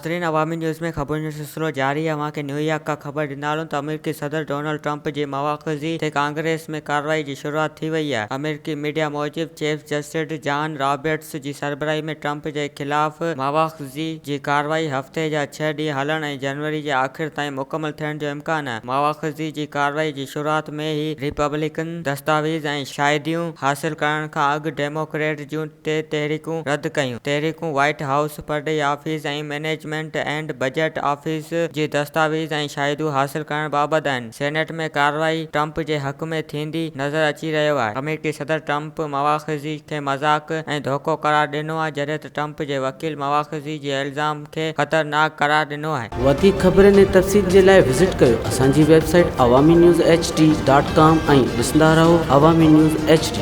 ناظرين عوامي نيوز ۾ خبرن جو سلسلو جاري آهي اوهان کي نيويارڪ کان خبر ڏيندا هلون ته آمريڪي صدر ڊونلڊ ٽرمپ جي مواخذي تي ڪانگريس ۾ ڪارروائي جي شروعات ٿي وئي آهي آمريڪي ميڊيا موجب چيف جسٽس جان رابرٽس جي سربراهي ۾ ٽرمپ جي خلاف مواخذي جي ڪارروائي هفتي جا ڇهه ڏينهن هلڻ ۽ جنوري جي آخر تائين مڪمل ٿيڻ جو امڪان آهي مواخذي جي ڪارروائي جي شروعات ۾ ئي ريپبلڪن دستاويز ۽ شاهديون حاصل ڪرڻ کان اڳ ڊيموڪريٽ جون ٽي تحريڪون رد ڪيون. تحريڪون وائيٽ هائوس، پرڏيهي office ۽ management and budget office جي دستاويز ۽ شاهديون حاصل ڪرڻ بابت آهن. سينيٽ ۾ ڪارروائي ٽرمپ جي حق ۾ ٿيندي نظر اچي رهيو آهي. آمريڪي صدر ٽرمپ مواخذي کي مذاق ۽ ڌوڪو قرار ڏنو آهي جڏهن ته ٽرمپ جي وڪيل مواخذي جي الزام کي خطرناڪ قرار ڏنو آهي. وڌيڪ خبرن ۽ تفصيل جي لاء وزٽ ڪيو اسان جي website Awami news H D dot com ۽ ڏسندا رهو عوامي نيوز ايڇ ڊي.